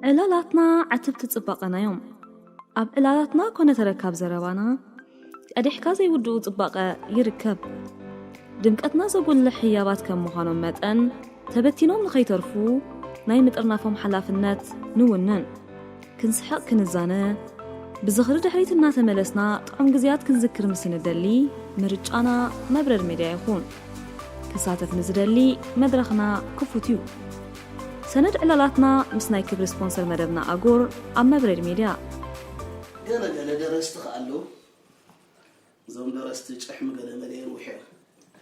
ዕላላትና ዕትብቲ ጽባቐና እዮም። ኣብ ዕላላትና ኮነ ተረካብ ዘረባና ቀዲሕካ ዘይውድኡ ጽባቐ ይርከብ። ድምቀትና ዘጉልሕ ህያባት ከም ምዃኖም መጠን፣ ተበቲኖም ንኸይተርፉ ናይ ምጥርናፎም ሓላፍነት ንውንን። ክንስሕቕ፣ ክንዛነ፣ ብዝኽሪ ድሕሪት እናተመለስና ጥዑም ግዜያት ክንዝክር ምስ እንደሊ፣ ምርጫና መብረድ ሜድያ ይኹን። ክሳተፍ ንዝደሊ መድረኽና ክፉት እዩ። ሰነድ ዕላላትና ምስ ናይ ክብሪ ስፖንሰር መደብና ኣጎር ኣብ መብረድ ሜድያ። ገለ ገለ ደረስቲ ከ ኣለዉ። እዞም ደረስቲ ጭሕሚ ገለ መለ እዮም ውሒሮም።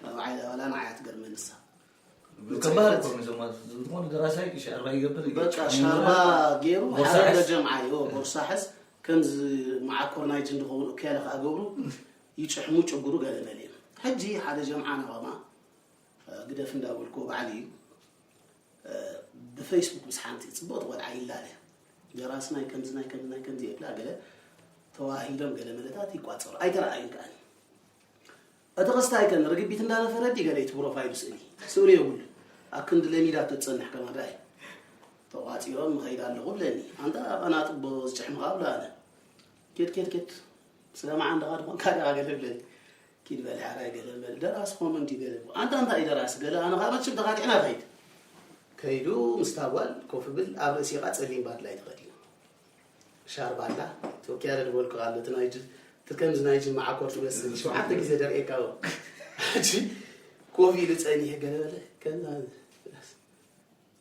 ኣብ ዓይላ ዋላ ንዓያ ትገርመኒ ንሳ። ከባድ እኮ ነው። ዘማ ዝኾነ ደራሳይ ሻርባ ይገብር። በቃ ሻርባ ገይሩ ሓደ ጀምዓ እዩ ቦርሳ ሕዝ ከምዚ መዓኮር ናይ ጅን ዝኸውን እከያለ ከኣ ገብሩ ይጭሕሙ ጭጉሩ ገለ መለ እዮም። ሕጂ ሓደ ጀምዓ ናባማ ግደፍ እንዳበልኩ ባዕሊ እዩ። ብፌስቡክ ምስ ሓንቲ ጽብቕቲ ቆልዓ ይላለ። ደራሲ ናይ ከምዚ ናይ ከምዚ ናይ ከምዚ የብላ ገለ ተዋሂዶም ገለ መለታት ይቋጸሩ ኣይተረኣዩን ከኣኒ። እቲ ክስታይ ከን ርግቢት እንዳነፈረ ዲ ገለ እቲ ፕሮፋይሉ ስእሊ ስእሉ የብሉ። ኣብ ክንዲ ለሚዳ ተጸንሕ ከማን ራይ ተቋጺሮም ምኸይድ ኣለኹ ብለኒ። ኣንታ ኣቐናጥቦ ዝጭሕምኻ ብላ ኣነ ኬድ ኬድ ኬድ ስለማዓ እንደኻ ድኾንካ ዲኻ ገለ ብለኒ። ኪድ በል ሓራይ ገለ በል ደራሲ ኮመንት ይገለ ኣንታ እንታይ ደራሲ ገለ ኣነ ኻመችም ተኻዲዕና ኸይድ ከይዱ ምስታ ጓል ኮፍ ብል ኣብ ርእሲኻ ጸሊም ባድላይ ተኸዲኑ ሻርባ ኣላ ተወኪያ ደድበልኩ ኣሎ እቲ ናይ ጅ እቲ ከምዚ ናይ ጅ መዓኮር ትመስል ሸውዓተ ግዜ ደርእየካ ሕጂ ኮፍ ኢሉ ጸኒሐ ገለ በለ ከምዛ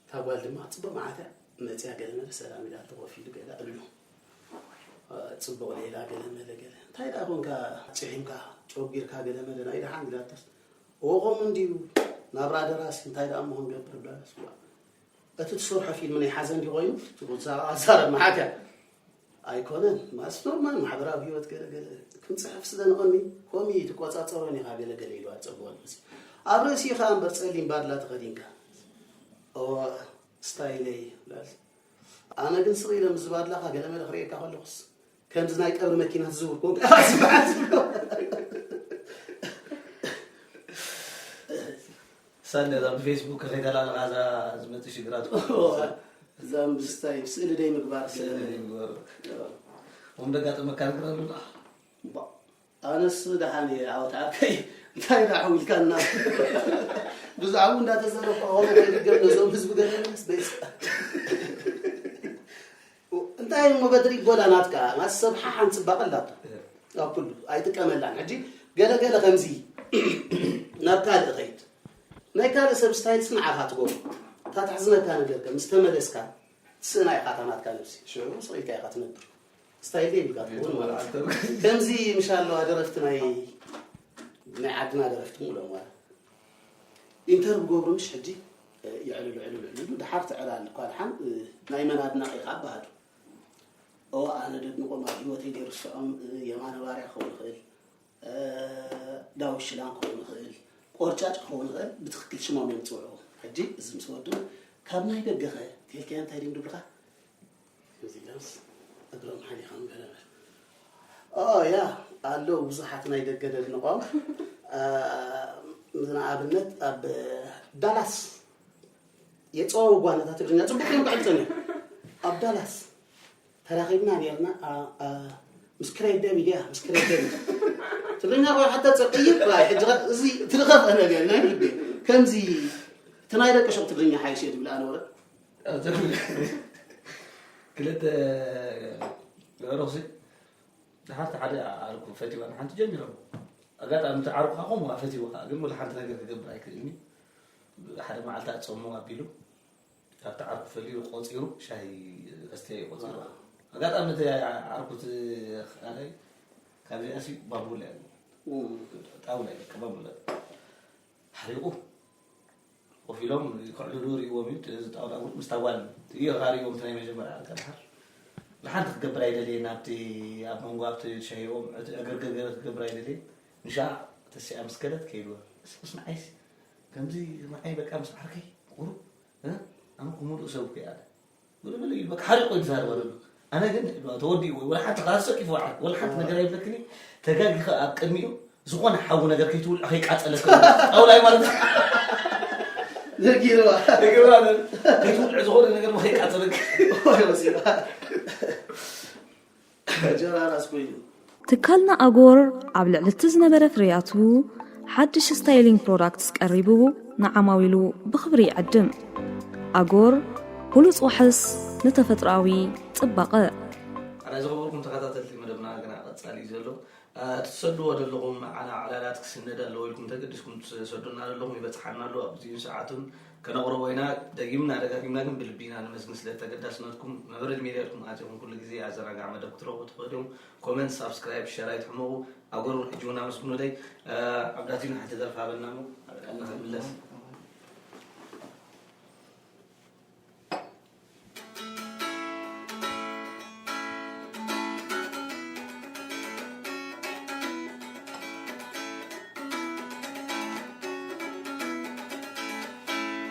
እታ ጓል ድማ ጽቡቕ መዓት እያ መጽያ ገለ መለ ሰላም ኢላ ተኾፍ ኢሉ ገለ እብሉ ጽቡቕ ሌላ ገለ መለ ገለ እንታይ ደኣ ኮንካ ጭሒምካ ጨጒርካ ገለ መለ ናይ ደሓን ኢላቶስ እወ ከምኡ እንድዩ ናብራ ደራሲ እንታይ ደኣ እሞ ክንገብር ብላ ስዋ እቲ ትሰርሖ ፊልም ናይ ሓዘን ድዩ ኮይኑ ትዛረብ መሓት እያ ኣይኮነን ማስ ኖርማል ማሕበራዊ ህይወት ገለ ገለ ክንፅሕፍ ስለ ንቐኒ ኮሚ ትቆፃፀሮን ኢኻ ገለ ገለ ኢሉ ኣፀብወል ኣብ ርእሲ ኢኻ እምበር ፀሊም ባድላ ተኸዲንካ እወ ስታይለይ ይብላል ኣነ ግን ስቕ ኢለ ምስ ባድላኻ ገለ መለ ክርእየካ ከለኹስ ከምዚ ናይ ቀብሪ መኪና ትዝውር ኮንካ ኢኻ ዝበሃል ዘሎ ሳለ እዛ ብፌስቡክ ከይተላለኻ እዛ ዝመፅእ ሽግራት እዛ ምስታይ ስእሊ ደይ ምግባር ስእሊ ዘይምግባር ወም ደጋጠመካ ነገር ኣሎ ኣነስ ደሓን እየ ዓወት ዓርከይ እንታይ ዳ ሓዊልካና ብዛዕባኡ እንዳተዘረብካ ሆነ ከይድገም ነዞም ህዝቢ ገለመስ በይስ እንታይ እሞ በድሪ ጎላ ናትካ ማስ ሰብ ሓሓን ፅባቐ ኣላቶ ኣብ ኩሉ ኣይጥቀመላን ሕጂ ገለገለ ከምዚ ናብ ካልእ ኸይድ ናይ ካልእ ሰብ ስታይልስ ንዓኻ ትገብሮ እታ ትሕዝነካ ነገር ከ ምስ ተመለስካ ትስእና ኢኻ እታ ናትካ ነብሲ ሽዑ ስቕ ኢልካ ኢኻ ትነብር ስታይል ዘይብልካ ትኸውን ማለት እዩ ከምዚ ምሽ ኣለዋ ደረፍቲ ናይ ናይ ዓድና ደረፍቲ ምሎም ማለት ኢንተርቪው ገብሩ ምሽ ሕጂ ይዕልሉ ዕልሉ ዕልሉ ድሓር ትዕላል እኳ ድሓን ናይ መን ኣድናቂ ኢኻ ኣባሃዱ ኦ ኣነ ደድንቆም ኣብ ህይወተይ ዘይርስዖም የማነ ባርያ ክኸውን ይኽእል ዳዊት ሽላን ክኸውን ይኽእል ቆርጫጭ ክኸውን ይኽእል ብትኽክል ሽሞም እዮም ዝፅውዑ ሕጂ እዚ ምስ ወዱ ካብ ናይ ደገኸ ቴልካዮ እንታይ ድም ድብልካ እዚጋስ እግሮም ሓሊኾም ገለመል ኦ ያ ኣለዉ ብዙሓት ናይ ደገ ደድንቆም ንኣብነት ኣብ ዳላስ የፀዋዊ ጓነታት ትግርኛ ፅቡቅ እዮም ክዕልፀን እዮም ኣብ ዳላስ ተራኺብና ነርና ምስ ክሬድ ደቪድ ያ ምስ ክሬድ ደቪድ ትግርኛ ቆይ ሓታ ፀቅይብ ራይ ሕጂ እዚ ትልኸፍ ነገር ናይ ልቤ ከምዚ እቲ ናይ ደቂ ሸቕ ትግርኛ ሓይሽ እየ ትብል ኣነ ወረ ክልተ ርኹሲ ድሓርቲ ሓደ ዓርኩ ፈቲዋ ንሓንቲ ጀሚሮም ኣጋጣሚ እቲ ዓርኩ ካኹም ፈቲዋ ግን ወላ ሓንቲ ነገር ክገብር ኣይክእልኒ ሓደ መዓልቲ ኣፀሙ ኣቢሉ ካብቲ ዓርኩ ፈሊሉ ቆፂሩ ሻሂ ከስተየ ቆፂሩ ኣጋጣሚ እቲ ዓርኩ እቲ ካልኣይ ካብዚኣሲ ባቡላ ጣውላ ይቀባብላ ሓሪቑ ኮፍ ኢሎም ክዕልሉ ሪእዎም እዩ እዚ ጣውላ እውን ምስታ ጓል እዩ ሪእዎም ናይ መጀመርያ ዓርካ ድሓር ንሓንቲ ክገብር ኣይደልየ ናብቲ ኣብ መንጎ ኣብቲ ሸሂቦም ዕግርግር ገለ ክገብር ኣይደልየ ንሻ ተሲኣ ምስ ከደት ከይድዋ እስስ ንዓይሲ ከምዚ ንዓይ በቃ ምስ ዓርከይ ቁሩብ ኣነ ክሙሉእ ሰብ እኮ ኣለ ብልብል እዩ በቃ ሓሪቆ ይዛረብ ኣሎ ኣነ ግን ተወዲኡ ወይ ወላ ሓንቲ ካሰቂፉ ወላ ሓንቲ ነገር ኣይብለክኒ ተጋጊኸ ኣብ ቅድሚኡ ዝኾነ ሓዊ ነገር ከይትውልዖ ከይቃፀለካ ጣውላይ ማለት ነጊርዋ። ይገብራለን። ዘይትውልዕ ዝኾነ ነገር ሞ ከይቃተለክ። ወይ ወሲባ። ጀራራስ ኮይኑ። ትካልና ኣጎር ኣብ ልዕሊ እቲ ዝነበረ ፍርያቱ ሓድሽ ስታይሊንግ ፕሮዳክትስ ቀሪቡ ንዓማዊሉ ብኽብሪ ይዕድም። ኣጎር ብሉጽ ዋሕስ ንተፈጥሮኣዊ ጽባቐ። ኣና ዝኸበርኩም ተኸታተልቲ መደብና ግና ቀጻሊ እዩ ዘሎ። ትሰድዎ ዘለኹም ኣና ዕላላት ክስነድ ኣለዎ ኢልኩም ተገዲስኩም ትሰዱና ዘለኹም ይበጽሓና ኣሎ። ኣብዚኡን ሰዓቱን ከነቕርቦ ኢና። ደጊምና ደጋጊምና ግን ብልቢና ንመስግን ስለ ተገዳስነትኩም። መበረድ ሜድያ ኢልኩም ኣትኹም ኩሉ ግዜ ኣዘናጋዕ መደብ ክትረኽቡ ትኽእሉ እዮም። ኮመንት፣ ሳብስክራይብ፣ ሸር ኣይትሕመቑ። ኣጎር እውን ሕጂ እውን ኣመስግኑለይ። ኣብ ዳቲና ሓንቲ ደርፊ ሃበና እሞ ንኽምለስ።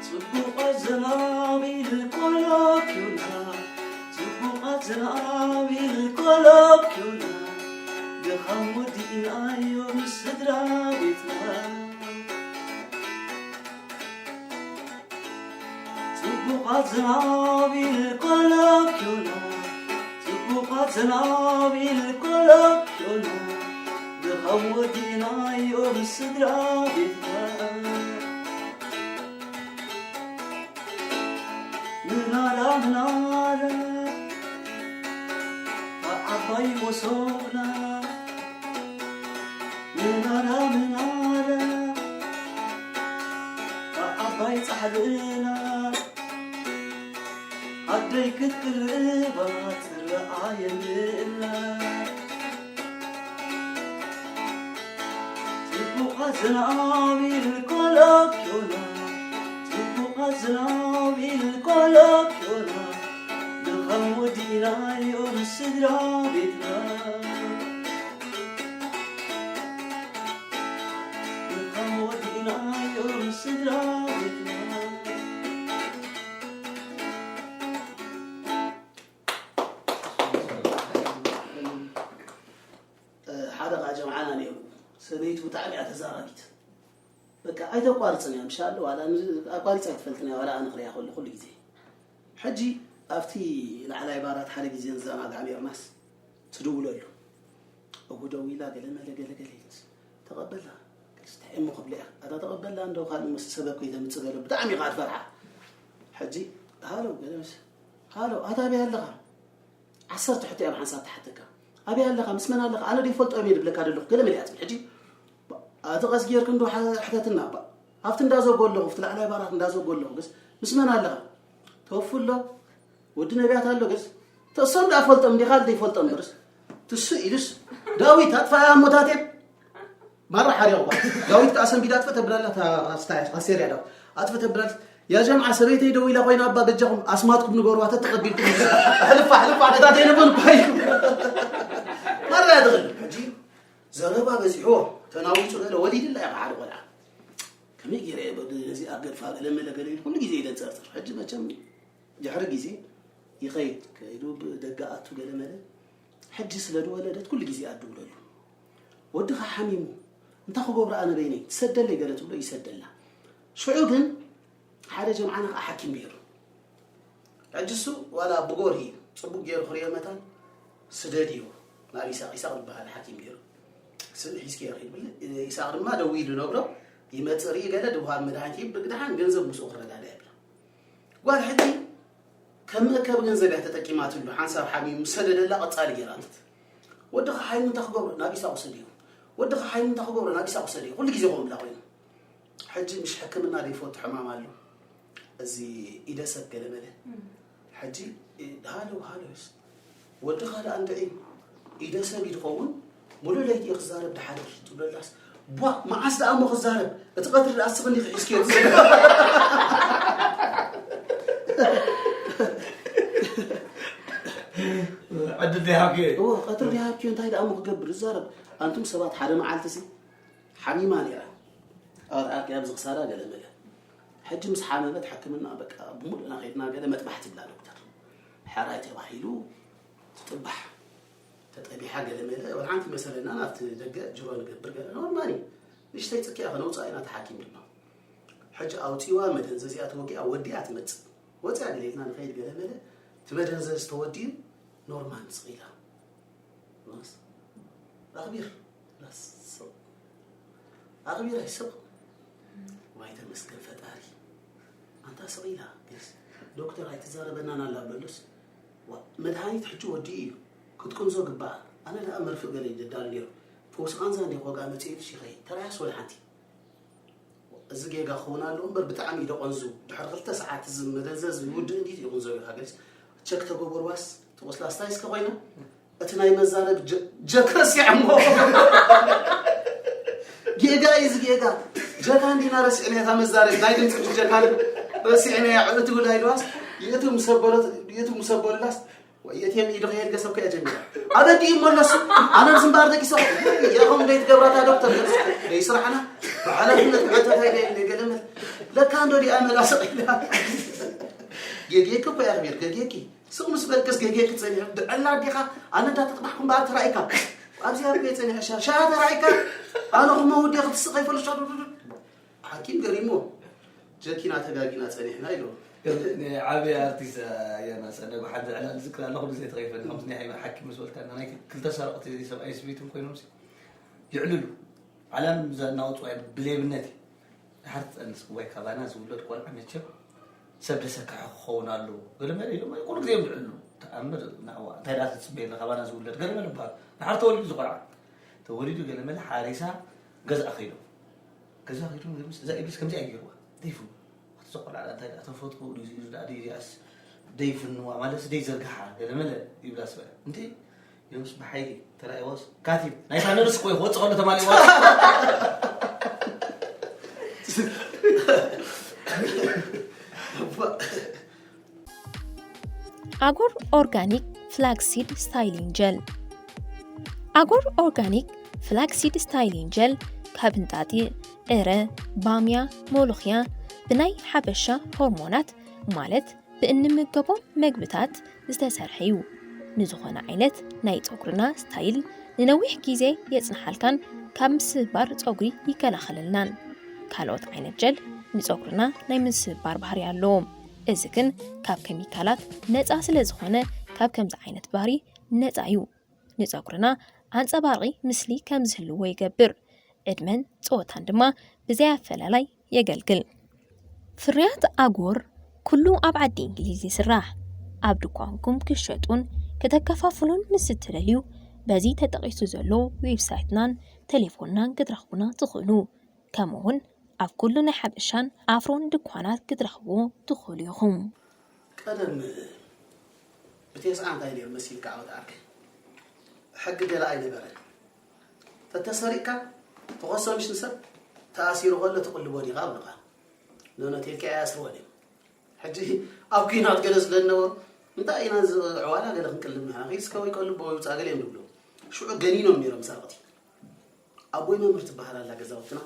ጽቡቓት ዝናብ ኢልኮሎኪዮና ጽቡቓት ዝናብ ኢልኮሎኪዮና ድኻም ወዲእናዮ ምስ ስድራ ቤትና ጽቡቓት ዝናብ ኢልኮሎኪዮና ጽቡቓት ዝናብ ኢልኮሎኪዮና ድኻም ወዲእናዮ ምስ ስድራ ቤትና ምናዳ ምናዳ ዓባይ መሶብና ምናዳ ምናዳ ዓባይ ጻሕልና ኣደይ ክትቅርባ ትረኣየልና ጽቡቓት ዝናብ ኢልኮሎኪዮና ጽቡቓት ዝናብ ኢልኮሎኪዮና ንኸም ወዲእናዮ ምስ ስድራ ቤትና ንኸም ወዲእናዮ ምስ ስድራ ቤትና ሓደ ከዓ ጀምዓና ነይሩ ሰበይቱ ብጣዕሚ እያ ተዛራቢት በቃ ኣይተቋርፅን እያ ምሻ ዋላ ኣቋሪፅ ኣይትፈልጥን እያ ዋላ ኣነ ክሪያ ከሎ ኩሉ ግዜ ሕጂ ኣብቲ ላዕላይ ባራት ሓደ ግዜ ንዘናጋዕ ኔርናስ ትድውለሉ እጉ ደዊላ ገለ መለ ገለ ገለ ኢልስ ተቐበላ ቅልስ እንታይ እሞ ክብለ እያ ኣታ ተቐበላ እንዶ ካልእ ምስ ሰበብ ከይተምፅእ ገለ ብጣዕሚ ኢኻ ትፈርሓ ሕጂ ሃሎ ገለ ምስ ሃሎ ኣታ ኣበይ ኣለኻ ዓሰርተ ሕቶ እያ ብሓንሳብ ትሓተካ ኣበይ ኣለኻ ምስ መን ኣለኻ ኣነ ዶ ይፈልጦ እዮም እየ ድብለካ ዘለኹ ገለ መለ እያ ትብል ሕጂ እቲ ቀስ ጌርክ እንዶ ሕተትና ኣብቲ እንዳዘጎ ኣለኹ ኣብቲ ላዕላይ ባራት እንዳዘጎ ኣለኹ ግስ ምስ መን ኣለኻ ተወፉ ኣሎ ወዲ ነቢያት ኣሎ ግስ ተእሶም ደኣ ፈልጦም እንዲኻ ዘይፈልጦም እምበርስ ትሱ ኢሉስ ዳዊት ኣጥፋያ እሞታቴ ማራ ሓሪቕዋ ዳዊት ከዓ ሰንቢዳ ኣጥፈ ተብላላ ኣስታያ ኣሴርያ ዳዊት ኣጥፈ ተብላል ያ ጀምዓ ሰበይተይ ደው ኢላ ኮይና ኣባ በጃኹም ኣስማትኩም ንገርዋ ተተቐቢልኩም ሕልፋ ሕልፋ ነታ ዘይነበን እኳ እዩ ማራ ያድቕል ሕጂ ዘረባ በዚሕዎ ተናዊጹ ገለ ወሊድላ እያ ሓደ ቆልዓ ከመይ ገይረ እየ በዚ ነዚኣ ገድፋ ገለ መለ ገለ ኢሉ ኩሉ ግዜ ይደንጸርጽር ሕጂ መቸም ድሕሪ ግዜ ይኸይድ ከይዱ ብደገ ኣቱ ገለ መለ ሕጂ ስለ ዝወለደት ኩሉ ግዜ ኣድውለሉ ወድኻ ሓሚሙ እንታይ ክገብሮ ኣነ በይነይ ትሰደለይ ገለ ትብሎ ይሰደላ ሽዑ ግን ሓደ ጀምዓና ከዓ ሓኪም ገይሩ ሕጂ እሱ ዋላ ብጎርሂ ፅቡቅ ገይሩ ክሪኦ መታን ስደድዮ ናብ ኢሳቅ ኢሳቅ ዝበሃል ሓኪም ገይሩ ስም ሒዝኪ ይኽእል ይብል ኢሳቅ ድማ ደው ኢሉ ነብሮ ይመፅእ ርኢ ገለ ድብሃል መድሃኒት ይብል ብግድሓን ገንዘብ ምስኡ ክረዳዳ ይብላ ጓል ሕጂ ከም መእከቢ ገንዘብ እያ ተጠቂማትሉ ሓንሳብ ሓሚሙ ምስ ሰደደላ ቀፃሊ ገይራትት ወድኻ ሓይኑ እንታይ ክገብሮ ናብ ኢሳቅ ውሰድዮ ወድኻ ሓይኑ እንታይ ክገብሮ ናብ ኢሳቅ ውሰድዮ ኩሉ ግዜ ከምብላ ኮይኑ ሕጂ ምሽ ሕክምና ዘይፈቱ ሕማም ኣሎ እዚ ኢደ ሰብ ገለ መለ ሕጂ ሃሎ ሃሎ ወድኻ ደኣ እንድዒ ኢደ ሰብ እዩ ዝኸውን ሙሉእ ለይቲ እዩ ክዛረብ ድሓድር ትብለላስ ቧ መዓስ ደኣ እሞ ክዛረብ እቲ ቀትሪ ደኣ ስኽኒ ክሒዝክዮ ትዘ ዕድል ዘይሃብክዮ እዩ እዎ ቀትሪ ደይሃብክዮ እንታይ ደኣ እሞ ክገብር ይዛረብ ኣንቱም ሰባት ሓደ መዓልቲ ሲ ሓሚማ ነይራ ኣርኣኪ ኣብዚ ክሳዳ ገለ መለ ሕጂ ምስ ሓመመት ሕክምና በቃ ብሙሉእና ከይድና ገለ መጥባሕቲ ብላ ዶክተር ሕራይ ተባሂሉ ትጥባሕ ተጠቢሓ ገለ መለ ወላ ሓንቲ መሰለና ናብቲ ደገ ጅሮ ንገብር ገለ ኖርማሊ ንሽተይ ፅኪያ ከነውፅኣ ኢና ተሓኪም ድማ ሕጂ ኣውፂዋ መደንዘዚኣ ተወጊኣ ወዲኣ ትመፅእ። ወፂኣ ገለ ኢልና ንኸይድ ገለ መለ፣ እቲ መደንዘዚ ተወዲኡ ኖርማል ስቕ ኢላ። ኖስ ኣኽቢር ላስ ኣኽቢር ኣይስቕ። ዋይ ተመስገን ፈጣሪ። ኣንታ ስቕ ኢላ ጌርስ ዶክተር ኣይትዛረበናን ኣላ ብለሉስ። ዋ፣ መድሃኒት ሕጂ ወዲኡ እዩ ክትቅንዞ ግባኣ። ኣነ ደኣ መርፍእ ገለ እዩ ደዳሉ ነይሩ። ፈውሲ ቃንዛ እንደ ኮጋ መፅኤ ሽኸይ ተራያስ ወላ ሓንቲ። እዚ ጌጋ ክኸውን ኣለዎ እምበር ብጣዕሚ እዩ ደቐንዙ። ድሕሪ ክልተ ሰዓት እዚ መደንዘዝ ውድእ እንዲት ይቕንዞ እዩ። ሃገሪስ ቸክ ተገበርዋስ ትቑስላስ ታይ እስከ ኮይና? እቲ ናይ መዛረብ ጀ-፣ ጀክ ረሲዐ እሞ። ጌጋ እዩ እዚ ጌጋ። ጀካ እንዲና ረሲዕና እታ መዛረብ ናይ ድምፂ ጀካ ረሲዕና እያ። ዕእቲ ውላ ኢልዋስ ይእቱ ምሰበሎት፣ ይእቱ ምሰበሉላስ ወይ እቲ የም ኢዱ ከየድገ ሰብ ከያ ጀሚራ። ኣበዲ ይመለሱ። ኣነ ዝምባር ደቂሰ። ያኹም ደይ ትገብራታ ዶክተር ደይ ስራሕና። ብሓላፍነት ብዕተታ ኢለ ገለመል። ለካ እንዶ ዲኣ መላስቕ ኢላ። ጌጌክ እኮ እያ ክቤር፣ ጌጌኪ። ስቕ ምስ በልክስ ጌጌክ ትጸኒሕ። ድዕላ ኣዴኻ፣ ኣነ እንዳተጥባሕኩም በኣር ተራኢካ። ኣብዚኣ እኮ የጸኒሕ ሻ-፣ ሻ ተራኢካ። ኣነ ኹሞ ውዴ ክትስቕ ኣይፈልጥ። ሓኪም ገሪሞ። ጀኪና ተጋጊና ጸኒሕና ኢሉ። ከም ናይ ዓቢ ኣርቲስት ኣያና ጸነጉ ሓንቲ ዕላል ዝክር ኣለኹ ግዜ ተኸይፈል። ከምዚ ናይ ሓኪም ምስ በልካ፣ ናይ ክልተ ሰረቕቲ ሰብኣይ ስብይትን ኮይኖም ሲ ይዕልሉ። ዓለም ዘናውጽ ወይ ብሌብነት እዩ። ድሓር ትጸንስ ወይ ካባና ዝውለድ ቆልዓ መቸም ሰብ ደሰካሒ ክኸውን ኣለዎ። ገለ መለ ኢሎም ኩሉ ግዜ እዮም ዝዕልሉ። ተኣምር ናዋ፣ እንታይ ደኣ ትጽበየና ካባና ዝውለድ? ገለ መለ ይበሃል። ድሓር ተወሊዱ ዝቆልዓ። ተወሊዱ ገለ መለ ሓሪሳ ገዝኣ ከይዶም። ገዛ ከይዶም ገምስ፣ እዛ ኢብሊስ ከምዚኣ ገይርዋ። ደይፍኑ። ኣቲ እዛ ቆልዓ እንታይ ደኣ ተፈጥሮ ድዩ፣ እዚ ደኣ ደይ ዚኣስ ደይፍንዋ፣ ማለትስ ደይዘርግሓ፣ ገለ መለ ይብላ ስበ። እንዴ፣ ዮምስ ብሓይሊ ተራእይዋስ፣ ካቲም፣ ናይታ ነርስ እኮ እዩ ክወጽእ ከሎ ተማሊእዋ። ኣጎር ኦርጋኒክ ፍላክሲድ ስታይሊንግ ጀል። ኣጎር ኦርጋኒክ ፍላክሲድ ስታይሊንግ ጀል ካብ እንጣጢዕ፣ ዕረ፣ ባምያ፣ ሞሎኽያ ብናይ ሓበሻ ሆርሞናት ማለት ብእንምገቦም መግብታት ዝተሰርሐ እዩ። ንዝኾነ ዓይነት ናይ ጸጉርና ስታይል ንነዊሕ ግዜ የጽንሓልካን ካብ ምስባር ጸጉሪ ይከላኸለልናን። ካልኦት ዓይነት ጀል ንጸጉርና ናይ ምስባር ባህሪ ኣለዎም። እዚ ግን ካብ ኬሚካላት ነጻ ስለ ዝኾነ ካብ ከምዚ ዓይነት ባህሪ ነጻ እዩ። ንጸጉርና ኣንጸባራቒ ምስሊ ከም ዝህልዎ ይገብር። ዕድመን ጸወታን ድማ ብዘይ ኣፈላላይ የገልግል። ፍርያት ኣጎር ኩሉ ኣብ ዓዲ እንግሊዝ ይስራሕ። ኣብ ድኳንኩም ክሸጡን ከተከፋፍሉን ምስ እትደልዩ በዚ ተጠቒሱ ዘሎ ዌብሳይትናን ቴሌፎንናን ክትረኽቡና ትኽእሉ። ከምኡ እውን ኣብ ኩሉ ናይ ሓበሻን ኣፍሮን ድኳናት ክትረኽብዎ ትኽእሉ ኢኹም። ቀደም ብቴስዓ እንታይ ነይሩ መሲልካ ዓወት ዓርከይ? ሕጊ ገለ ኣይነበረን። ተተሰሪቕካ ተኸሶ ምሽ ንሰብ ተኣሲሩ ከሎ ትቕልቦ ዲኻ ኣብሉኻ። ኖኖ ቴልካ ኣያስርዎን እዮም። ሕጂ ኣብ ኲናት ገለ ስለ ዝነበሩ እንታይ ኢና እዚ ዕዋላ ገለ ክንቅልብ ንሕና ኺድ እስከ ወይ ቀልቦ ወይ ውፃእ ገለ እዮም ዝብሉ። ሽዑ ገኒኖም ነይሮም ሰርቕቲ። ኣቦይ መምህር ትበሃል ኣላ ገዛውትና፣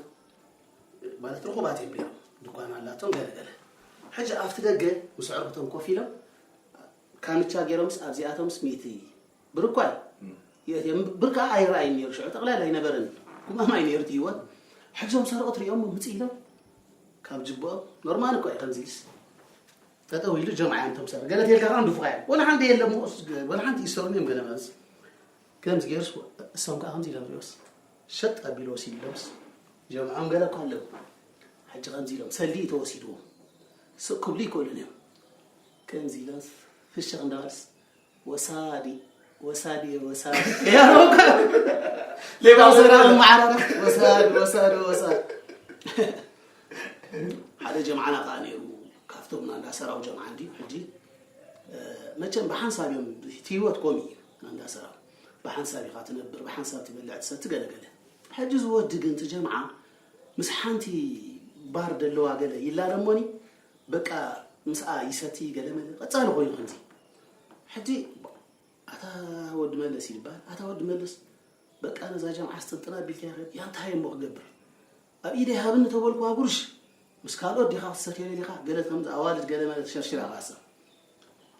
ማለት ርኹባት እዮም ነይሮም። ድኳን ኣላቶም ገለ ገለ። ሕጂ ኣብቲ ደገ ምስ ዕርክቶም ኮፍ ኢሎም ካምቻ ገይሮምስ ኣብዚኣቶምስ ሚእቲ ብር እኳ እዩ። የ-፣ የ-፣ ብር ከዓ ኣይረኣይን ነይሩ። ሽዑ ጠቕላላ ኣይነበረን። ኩማማይ ነይሩ እቲ ህይወት። ሕጂ እዞም ሰረቑ ትሪኦም ምፅእ ኢሎም ካብ ጅብኦም ኖርማል እኳ እዩ ከምዚ ኢልስ። ጠጠው ኢሉ ጀምዓ እዮም እቶም ሰብ። ገለ ተልካ ከዓ ንድፉኻ እዮም። ወላ ሓንቲ የለ እሞ፣ ወላ ሓንቲ ይሰሩን እዮም ገለ ማለት። ከምዚ ገይሩስ እሶም ከዓ ከምዚ ኢሎም ሪኦስ። ሸጥ ኣቢሉ ወሲድሎምስ። ጀምዖም ገለ እኳ ኣለዉ። ሕጂ ከምዚ ኢሎም ሰልዲ እዩ ተወሲድዎም። ስቕ ክብሉ ይክእሉን እዮም። ከምዚ ኢሎምስ ፍሽኽ እንዳበልስ ወሳዲ፣ ወሳዲ፣ ወሳዲ። ያሮካ። ሌባ ወሳዲ፣ ዘራዊ ማዕረራ። ወሳዲ፣ ወሳዲ፣ ወሳዲ። ሓደ ጀምዓና ከዓ ነይሩ፣ ካብቶም ናንዳ ሰራው ጀምዓ እንዲ፣ ሕጂ፣ እ፣ መቸም ብሓንሳብ እዮም፣ እቲ ህይወት ኮም እዩ፣ ናንዳ ሰራው። ብሓንሳብ ኢኻ ትነብር፣ ብሓንሳብ ትበልዕ፣ ትሰቲ፣ ገለ ገለ። ሕጂ ዝወዲ ግን እቲ ጀምዓ ምስ ሓንቲ ባር ደለዋ ገለ ይላለ እሞኒ፣ በቃ ምስኣ ይሰቲ፣ ገለ መለ፣ ቀጻሊ ኮይኑ ከምዚ። ሕጂ ኣታ ወዲ መለስ ይባል። ኣታ ወዲ መለስ፣ በቃ ነዛ ጀምዓ ስጥንጥና ኣቢልካያ ኸድ፣ ያ እንታይ እሞ ክገብር? ኣብ ኢደይ ሃብኒ ተበልኩዋ ጉርሽ፣ ምስ ካልኦት ዲኻ ክትሰትዮ ደሊኻ? ገለ ከምዚ ኣዋልድ ገለ መለ ተሸርሽራ ኸኣሳ።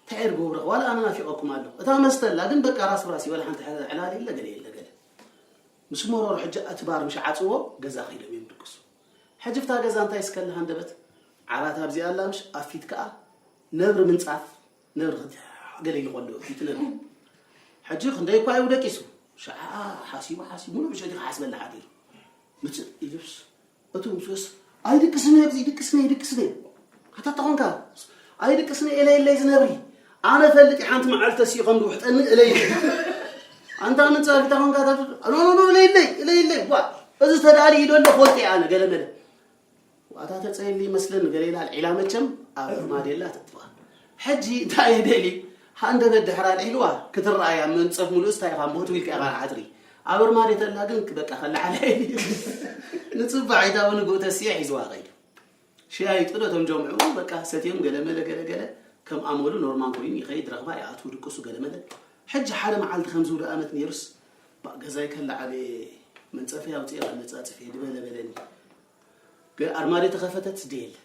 እንታይ እየ ዝገብረኽ? ዋላ ኣነ ናፊቐኩም ኣለኹ። እታ መስተ ኣላ፣ ግን በቃ ራስ ብራስ እዩ፣ ዋላ ሓንቲ ዕላል የለ፣ ገለ የለ፣ ገለ። ምስ መረሩ ሕጂ እቲ ባር ምሽ ዓጽዎ፣ ገዛ ከይዶም እዮም ድቅሱ። ሕጂ ብታ ገዛ እንታይ እስከላ ሃንደበት ዓራት ኣብዚኣ ኣላ ምሽ ኣብ ፊት ከኣ ነብሪ ምንጻፍ ነብሪ ክት ገለ ኢሉ ከሎ ፊት ነብሪ ሕጂ ክንደይ እኳ እዩ ደቂሱ ሸዓ ሓሲቡ ሓሲቡ ሙሉ ምሸት ይሓስበላ ሓዲሩ ምጽእ ኢሉስ እቱ ምስስ ኣይድቅስነ ኣብዚ ይድቅስነ ይድቅስነ ኣታ ተኾንካ ኣይድቅስነ ኢለ ኢለይ ዝነብሪ ኣነ ፈልጥ ሓንቲ መዓልቲ ተሲኡ ከም ዝውሕጠኒ እለይ ኣንታ ምንጻፍ ኢታ ኾንካ ኖ ኖ ኖ እለይለይ እለይለይ ዋ እዚ ተዳሊ ኢዶ ኣሎ ኾልጤ ኣነ ገለመለ ዋታ ተጸይሊ መስለን ገለ ኢላ ኣልዒላ መቸም ኣብ ማዴላ ተጥፋ ሕጂ እንታይ ደሊ ሃንደበት ድሕራ ኣልዒልዋ ክትረኣያ መንጸፍ ሙሉእስ እንታይ ኢኻ ሞት ዊልካ ኢኻ ዓጥሪ ኣብ ኣርማዴ ተላ ግን በቃ ከለዓለ ንጽባሒታ እውን ንግኡ ተስየ ሒዝዋ ኸይዱ ሽያይጡ ዶ እቶም ጀምዑ በቃ ሰትዮም ገለመለ ገለገለ ከም ኣመሉ ኖርማል ኮይኑ ይኸይድ ረኽባ ይኣትዉ ድቅሱ ገለመለ ሕጂ ሓደ መዓልቲ ከም ዝውደ ኣመት ነይሩስ ባእ ገዛይ ከለዓለ መንጸፈይ ኣውፅኤ ኣለፃፅፌ ድበለ በለኒ ገ- ኣርማድዮ ተኸፈተት ደየለ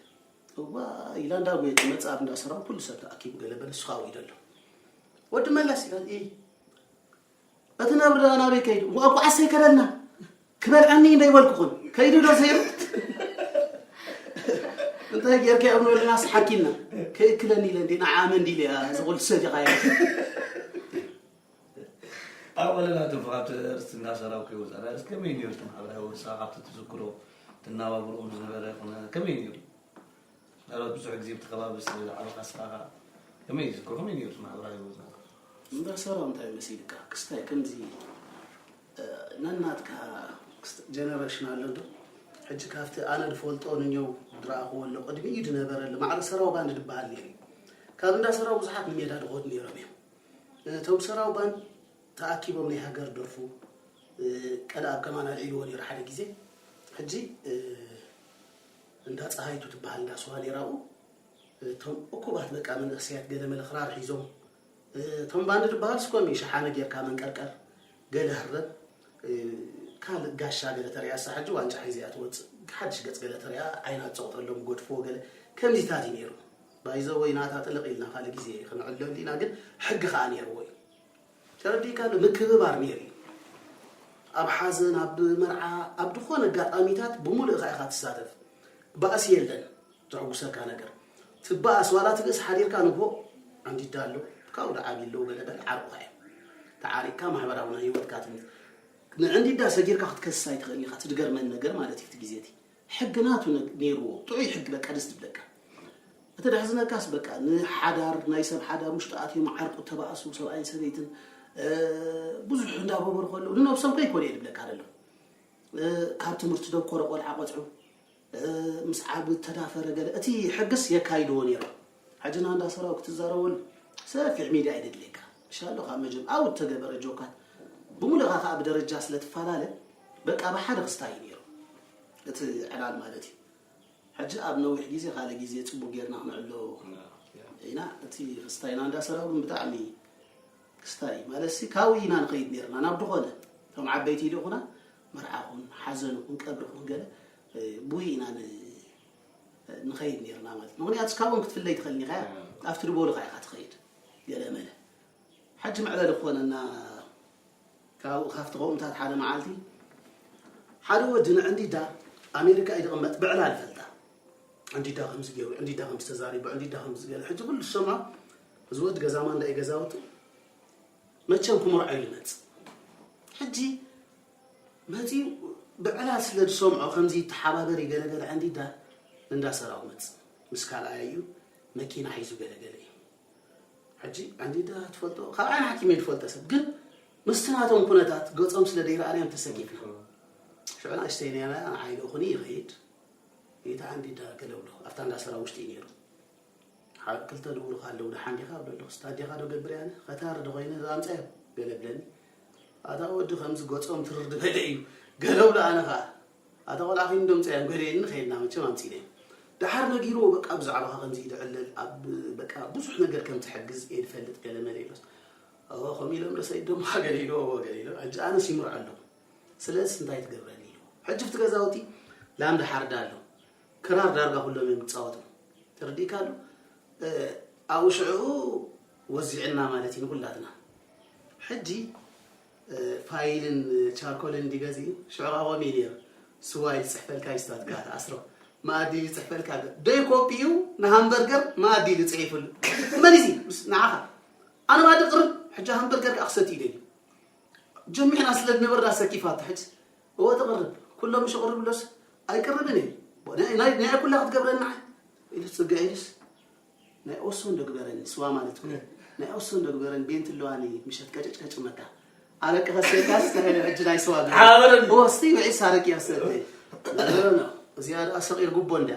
እዋ ኢላ እንዳጉየት መፅእ ኣብ እንዳሰራው ኩሉ ሰብ ተኣኪቡ ገለ በለ ንስኻ ውይ ደሎ ወዲ መለስ ኢላ እ እቲ ነብሪ ደኣ ናበይ ከይዱ እዋ እኳ ዓሰይ ከደልና ክበልዐኒ እንደ ይበልኩኹን ከይዱ ዶ ዘይሩ እንታይ ጌርካ እዮም ንበለናስ ሓኪና ከይእክለኒ ኢለ እንዲ ንዓመ እንዲ ኢለ እያ ዝቑል ሰዲቓ እያ ኣብ ወለላ ትንፍኻት ርስትና ሰራው ከይወፃና ስ ከመይ ነርቱ ማሕበራዊ ወሳ ካብቲ ትዝክሮ ትናባብርኦም ዝነበረ ኮነ ከመይ ነሩ ናባት ብዙሕ ግዜ ብቲ ከባቢ ስለ ዝዓበኻ ስኻ ከመይ ዝዝክሮ ከመይ ነርቱ ማሕበራዊ ወፃ እንዳሰራው እንታይ መሲልካ ክስታይ ከምዚ ነናትካ ጀነሬሽን ኣሎ ዶ ሕጂ ካብቲ ኣነ ዝፈልጦ ንኛው ዝረኣኽዎ ኣሎ ቅድሚ እዩ ዝነበረ ኣሎ ማዕረ ሰራው ባንድ ዝበሃል ነይሩ ካብ እንዳ ሰራው ብዙሓት ንሜዳ ዝኸዱ ነይሮም እዮም እቶም ሰራው ባንድ ተኣኪቦም ናይ ሃገር ደርፉ ቀልኣብ ከማን ኣልዒልዎ ነይሩ ሓደ ግዜ ሕጂ እንዳ ፀሃይቱ ትበሃል እንዳ ስዋ ነይራኡ እቶም እኩባት በቃ መንእሰያት ገለ መለ ክራር ሒዞም እቶም ባንድ ዝበሃል ስኮሚ ሸሓነ ጌርካ መንቀርቀር ገለ ህረብ ካልእ ጋሻ ገለ ተሪያ እሳ ሕጂ ዋንጫ ሒዘያ ትወፅእ ሓድሽ ገፅ ገለ ተሪያ ዓይና ትፀቕጠሎም ጎድፍዎ ገለ ከምዚታት እዩ ነይሩ ባይዘወይ ናታ ጥልቕ ኢልና ካልእ ግዜ ክንዕለሉ ኢና ግን ሕጊ ከዓ ነይርዎ እዩ ተረዲእካ ዶ ምክብባር ነይሩ እዩ ኣብ ሓዘን ኣብ መርዓ ኣብ ዝኾነ ኣጋጣሚታት ብምሉእኻ ኢኻ ትሳተፍ ባእሲ የለን ዘዕጉሰካ ነገር ትበኣስ ዋላ ትብእስ ሓዲርካ ንግሆ ኣንዲዳ ኣሎ ካብኡ ደዓቢ ኣለዉ ገለ በል ዓርቑኻ እዮም ተዓሪቅካ ማሕበራዊ ናይ ህይወትካ ትምህርት ንዕንዲዳ ሰጊርካ ክትከስስ ኣይትኽእል ኢኻ ትድገርመን ነገር ማለት እዩ እቲ ግዜ እቲ ሕጊ ናቱ ነይርዎ ጥዑይ ሕጊ በቃ ደስ ትብለካ እቲ ደሕዝነካስ በቃ ንሓዳር ናይ ሰብ ሓዳር ውሽጢ ኣትዮም ዓርቁ ተባእሱ ሰብኣይን ሰበይትን ብዙሕ እንዳበበሩ ከለዉ ንነብሶም ከይኮነ እየ ዝብለካ ዘሎ ካብ ትምህርቲ ደኮረ ቆልዓ ቆፅዑ ምስ ዓቢ ተዳፈረ ገለ እቲ ሕግስ የካይድዎ ነይሮም ሕጂ ና እንዳሰራው ክትዛረበሉ ሰፊሕ ሚድያ እዩ ደድልየካ ሻሎ ካብ መጀም ኣብ ተገበረ ጆካት ብምሉእኻ ከዓ ብደረጃ ስለ ትፈላለ በቃ ብሓደ ክስታይ እዩ ነይሩ እቲ ዕላል ማለት እዩ ሕጂ ኣብ ነዊሕ ግዜ ካልእ ግዜ ፅቡቅ ጌርና ክንዕሎ ኢና እቲ ክስታይና እንዳሰራው ግን ብጣዕሚ ክስታይ ማለት ሲ ካብኡ ኢና ንኸይድ ነርና ናብ ድኾነ እቶም ዓበይቲ ኢልኹና መርዓ ኹን ሓዘን ኹን ቀብሪ ኹን ገለ ብኡ ኢና ንኸይድ ነርና ማለት ምክንያቱ ካብኦም ክትፍለይ ትኽእል ኒኻ ኣብቲ ድበሉኻ ኢኻ ትኸይድ ገለ መለ ሓጂ መዕለሊ ክኾነና ካብኡ ካብቲ ከምኡታት ሓደ መዓልቲ ሓደ ወዲ ንዕንዲዳ ኣሜሪካ እዩ ዝቕመጥ ብዕላል ይፈልጣ ዕንዲዳ ከምዚ ገይሩ ዕንዲዳ ከምዚ ተዛሪቡ ዕንዲዳ ከምዚ ገለ ሕጂ ኩሉ ዝሰምዖ እዚ ወዲ ገዛ ማንዳ እዩ ገዛውቱ መቸም ክምርዖ ኢሉ መፅ ሕጂ መፂኡ ብዕላል ስለ ዝሰምዖ ከምዚ ይተሓባበር እዩ ገለገለ ዕንዲዳ እንዳ ሰራው መፅ ምስ ካልኣያ እዩ መኪና ሒዙ ገለገለ እዩ ሕጂ ዕንዲዳ ትፈልጦ ካብ ዓይኒ ሓኪም እየ ዝፈልጠ ሰብ ግን ምስቲ ናቶም ኩነታት ገፆም ስለ ደይረኣናዮም ተሰጊፍና ሽዑ ንእሽተይ ነና ንዓይ ልእኹኒ ይኸይድ ኢታ ዕንዲዳ ገለብሎ ኣብታ እንዳ ሰራው ውሽጢ እዩ ነይሩ ሓደ ክልተ ንብሩኽ ኣለዉ ደሓን ዲኻ እብለሉ ክስታ ዲኻ ዶ ገብር ያነ ኸታር ዶ ኾይነ ኣምፀዮም ገለ ብለኒ ኣታ ወዲ ከምዚ ገፆም ትርር ዝበለ እዩ ገለ ብሎ ኣነ ኸዓ ኣታ ቆልዓ ኺን ዶ ምፀዮም ገለ ኢልኒ ኸይድና መቸም ኣምፂነዮም ደሓር ነጊርዎ በቃ ብዛዕባኻ ከምዚ እዩ ዝዕለል ኣብ በቃ ብዙሕ ነገር ከም ትሕግዝ እየ ዝፈልጥ ገለ መለ ኢሎስ ከምኡ ኢሎም ዶ ሰይድ ደሞ ገለ ኢልዎ ገለ ኢሎም ሕጂ ኣነስ ይምርዖ ኣለኹ ስለዚ እንታይ ትገብረኒ ኢልዎ ሕጂ ብቲ ገዛውቲ ላም ደሓርዳ ኣሎ ክራር ዳርጋ ኩሎም እዮም ዝፃወቱ ተረዲእካ ኣሎ ኣብኡ ሽዑ ወዚዕና ማለት እዩ ንኩላትና ሕጂ ፋይልን ቻርኮልን እንዲገዚኡ ሽዑ ካቦም እዩ ነይሩ ስዋ ይፅሕፈልካ ይስታትካ ትኣስሮ። መኣዲ ይፅሕፈልካ ዶ? ደይ ኮፒ እዩ ንሃምበርገር መኣዲ ይፅሒፍሉ። መን እዚ? ምስ ንዓኻ። ኣነ መኣዲ ቅርብ፣ ሕጂ ሃምበርገር ከዓ ክሰቲ ይደሊ። ጀሚዕና ስለ ዝነበርና ሰኪፋታ ሕጂ። እወ ተቕርብ። ኩሎም ምሽ ኣቕርብሎስ ኣይቅርብን እዩ። ናይ ናይ ኩላ ክትገብረና ኢሉ ፅግዕ ኢሉስ ናይ ኦሶ እንዶ ግበረኒ ስዋ ማለት እኮ ናይ ኦሶ እንዶ ግበረኒ ቤንት ኣለዋኒ ምሸት ቀጭጭ ቀጭ መካ ኣረቂ ከሰይካስ ተኸለ ሕጂ ናይ ስዋ ግበረኒ ሓበረኒ። ወስቲ ውዒስ ኣረቂ ያሰተ እዚኣ ደኣ ሰቂር ጉቦ እንዳ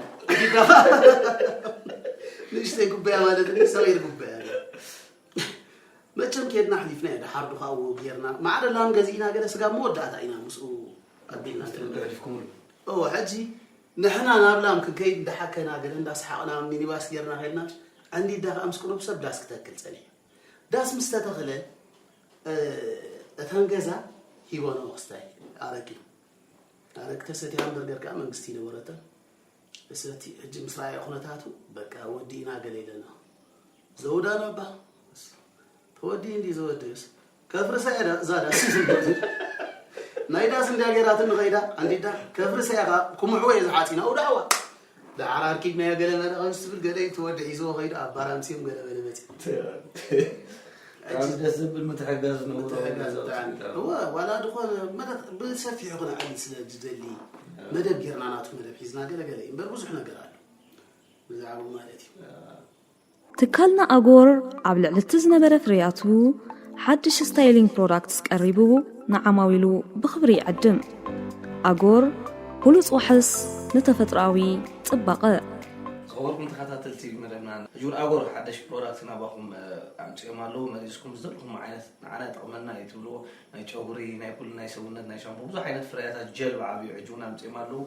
ንእሽተይ ጉቦያ ማለት ሰቂር ጉቦያ መቸም ኬድና ኣሕሊፍና ኢና ድሓር ድኻዎ ጌርና ማዕረ ላም ገዚእና ገለ ስጋ መወዳእታ ኢና ምስኡ ኣቢልና ገለ ገለ ኣሕሊፍኩምሉ። እዎ ሕጂ ንሕና ናብ ላም ክንከይድ እንዳሓከና ገለ እንዳሰሓቕና ሚኒባስ ጌርና ኸድና። ዓንዲዳ ከዓ ምስ ቅሩብ ሰብ ዳስ ክተክል ጸኒሑ። ዳስ ምስ ተተኽለ እተን ገዛ ሂቦኖ ክስታይ ኣረቂ ኣረቂ ተሰትያ ሃምበርገር ከዓ መንግስቲ ይነበረተን። እሰቲ ሕጂ ምስ ረኣየ ኩነታቱ በቃ ወዲእና ገለ ኢለና። ዘውዳን ኣባ ተወዲኡ እንዲ ዝወድስ ከፍርሳ እያ እዛ ዳስ ናይ ዳስ እንዲያ ገይራትኒ ኸይዳ ኣንዲዳ ከፍርሳ እያ ክምዕዎ እየ ዝሓፂና ውዳዋ ዳዓር ኣርኪብናዮ ገለ መለ ከም ዝትብል ገለ እዩ ትወዲ ሒዝዎ ኸይዱ ኣብ ባራምሲም ገለ መለ መፂ ደስ ዝብል ምትሕጋዝ ዋላ ዝኾነ ብሰፊሑ ክነዕሊ ስለ ዝደሊ መደብ ጌርና ናቱ መደብ ሒዝና ገለገለ እዩ እምበር ብዙሕ ነገር ኣሎ ብዛዕባኡ ማለት እዩ ትካልና ኣጎር ኣብ ልዕሊ እቲ ዝነበረ ፍርያቱ ሓድሽ ስታይሊንግ ፕሮዳክትስ ቀሪቡ ንዓማዊሉ ብኽብሪ ይዕድም። ኣጎር ብሉጽ ዋሕስ ንተፈጥሮኣዊ ጽባቐ። ዝኸበርኩም ተኸታተልቲ መደብና ሕጂ እውን ኣጎር ሓደሽ ፕሮዳክት ናባኹም ኣምፅኦም ኣለዉ መሊስኩም ዝደልኹም ዓይነት ንዓና ይጠቕመና እዩ ትብልዎ ናይ ጨጉሪ ናይ ኩሉ ናይ ሰውነት ናይ ሻምፖ ብዙሕ ዓይነት ፍርያታት ጀል ብዓብዩ ሕጂ እውን ኣምፅኦም ኣለዉ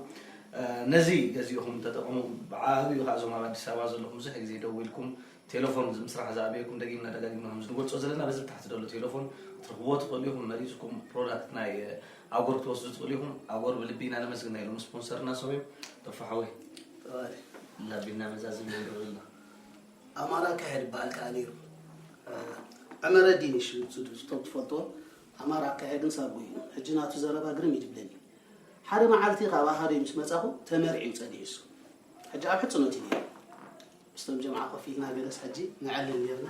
ነዚ ገዚእኹም ተጠቐሙ ብዓብዩ ከዓ እዞም ኣብ ኣዲስ ኣበባ ዘለኹም ብዙሕ ግዜ ደዊልኩም ቴሌፎን ምስራሕ ዝኣበየኩም ደጊምና ደጋጊምና ከም ዝንገልፆ ዘለና በዚ ታሕቲ ዘሎ ቴሌፎን ክትረኽብዎ ትኽእሉ ኢኹም መሪፅኩም ፕሮዳክት ናይ ኣጎር ክትወስዱ ትኽእሉ ኢኹም ኣጎር ብልቢ ኢና ነመስግና ኢሎም ስፖንሰርና ሰብዮም ተፋሓወይ ላቢና መዛዝም ንገብረልና ኣማራ ኣካየድ ይበሃል ከዓ ነይሩ ዕመረዲን ይሽም ስቶም ትፈልጥዎ ኣማራ ኣካየድን ሳጉ እዩ ሕጂ ናቱ ዘረባ ግርም ይድብለኒ ሓደ መዓልቲ ካብ ኣሃደይ ምስ መፃኹ ተመርዒ እዩ ፀኒሑ እሱ ሕጂ ኣብ ሕፅኖት እዩ ነይሩ ምስቶም ጀምዓ ኮፍ ኢልና ገለስ ሕጂ ንዕልል ነርና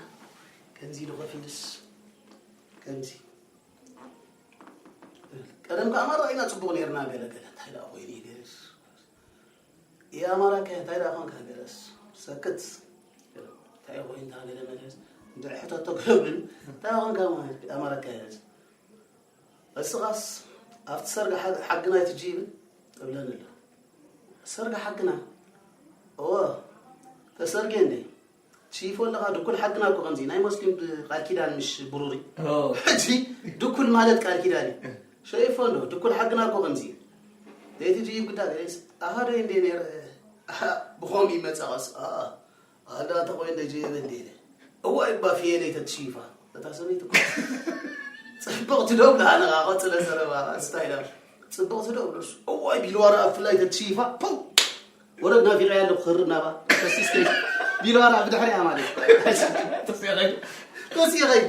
ከምዚ ኢሉ ኮፍ ኢሉስ ከምዚ ቀደም ከኣ ኣማራ ኢና ጽቡቕ ነርና ገለ ገለ እንታይ ደኣ ኮይኑ እዩ ገለስ የኣማራ ከ እንታይ ደኣ ኮንካ ገለስ ሰክት እንታይ ኮይንካ ገለ መለስ እንድዒ ሕተቶ ገለብልን እንታይ ኮንካ ኣማራ ከ እስኻስ ኣብቲ ሰርግ ሓግና ኣይትጂ ይብል እብለን ኣሎ ሰርግ ሓግና እወ ተሰርጌ እንዴ ትሽይፎ ኣለኻ ድኩል ሓግና እኮ ከምዚ ናይ ሞስሊም ቃል ኪዳን ምሽ ብሩሪ ሕጂ ድኩል ማለት ቃል ኪዳን እዩ ሸይፎ እንዶ ድኩል ሓግና እኮ ከምዚ ለይቲ ትይብ ግዳ ገሌስ ኣሃዶ እንዴ ነይረ ብኸምኡ ይመፃቐስ ኣሃዳ ተኾይን ደጀየበ እንዴ እዋይ ባፍየለይ ተትሽይፋ እታ ሰበይቲ እኮ ፅብቕቲ ዶ ብላ ኣነ ከዓ ቀፅለ ዘረባ ስታይላ ፅብቕቲ ዶ ብለስ እዋይ ቢልዋራ ኣብ ፍላይ ተትሽይፋ ፖው ወረድ ናፊቐያ ኣለኹ ክርብ ናባ ተሲስከይ ቢልዋራ ብድሕሪያ ማለት ተሲኸይ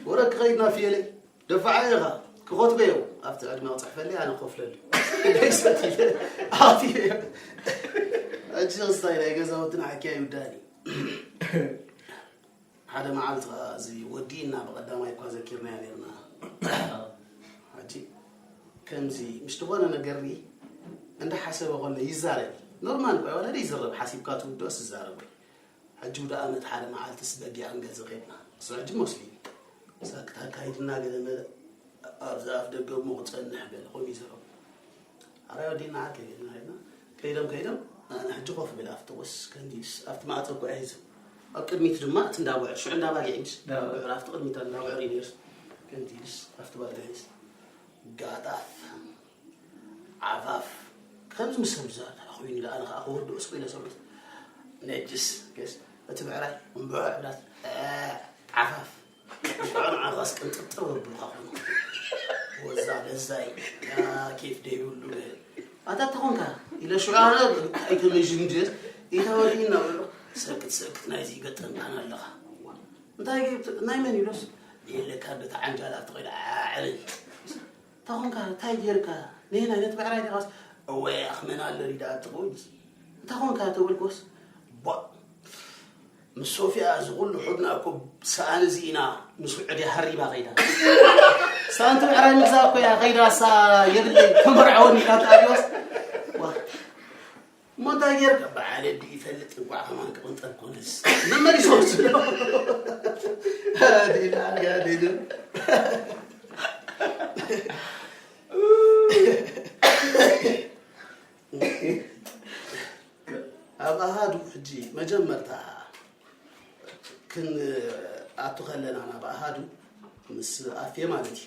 ወረድ ክኸይድ ናፍየለይ ደፋዓ ኢኻ ክኸትበዮ ኣብቲ ዕድመ ክፅሕፈለይ ኣነ ክኸፍለሉ ደይሰት ኣቲ ሕጂ ክስታይ ናይ ገዛውትና ሓኪያ ይውዳእኒ ሓደ መዓልቲ ከዓ እዚ ወዲእና ብቐዳማይ እኳ ዘኪርናዮ ነርና ሕጂ ከምዚ ምስ ዝኾነ ነገር እንዳሓሰበ ከሎ ይዛረብ ኖርማል እኳ ወለደ ይዝረብ ሓሲብካ ትውድኦስ ይዛረብ ሕጂ ውደ ኣመት ሓደ መዓልትስ በጊዕ ንገዝእ ኸድና እሱ ሕጂ መስሉ እዩ ሳክት ኣካይድና ገለ መለ ኣብዚ ኣፍ ደገ እሞ ክፀንሕ ገለ ኮይኑ ይዘረብ ኣራይ ወዲና ከይድና ሄድና ከይዶም ከይዶም ኣነ ሕጂ ኮፍ ብል ኣብቲ ቁስ ከንዲስ ኣብቲ ማዕፀ እኮ ሒዙ ኣብ ቅድሚት ድማ እቲ እንዳብዕር ሽዑ እንዳባጊዕ ምስ እንዳብዕር ኣብቲ ቅድሚት እንዳብዕር እዩ ነርስ ከንዲስ ኣብቲ ባጊዕ ሒዝ ጋጣፍ ዓፋፍ ከምዚ ምስ ሰብ ዝዛረብ ኮይኑ ደኣ ንኸዓ ክወድኦ ስቕ ኢለ ሰምዑት ነጅስ ገስ እቲ ብዕራይ እምብዖ ዕብላት ዓፋፍ ንዓኻስ ቅንጥብጥብ ኣብሉካ ኮይኑ ወዛ ለዛይ ያ ኬፍ ደይብሉ ኣታ ተኾንካ ኢለ ሽዑ ኣነ ኣይተመዥን ድስ ኢታ ወዲእና በሎ ሰክት ሰክት ናይዚ ይገጠምካና ኣለኻ እንታይ ናይ መን ኢሎስ የለካ በቲ ዓንጃላ ተኸይደ ዓዕልን ታኾንካ እንታይ ጌርካ ንህና ነቲ ብዕራይ ዲኻስ እወ ኣኽመና ኣለኒ ደኣ ትኸውን። እንታይ ኾንካ ተበልኩስ፣ ቧ፣ ምስ ሶፊያ እዚ ኩሉ ሑድና እኮ ሰኣን እዚ ኢና ምስ ውዕድ እያ ሃሪማ ከይዳ። ሰኣን ትምዕራይ ምግዛ እኮ እያ ከይዳ፣ እሳ የብለይ ተመርዓወኒ ኢላ ተኣብዮስ። ዋ፣ እሞ እንታይ ጌርካ? በዓል ኣዲ ይፈልጥ እንኳዕ ከማን ክቕንጠር ኮነስ። መመሊሶ ወስዶ። ኣዲና፣ ኣዲና። ኣብ ኣሃዱ ሕጂ መጀመርታ ክንኣቱ ከለና ናብ ኣሃዱ ምስ ኣፌ ማለት እዩ።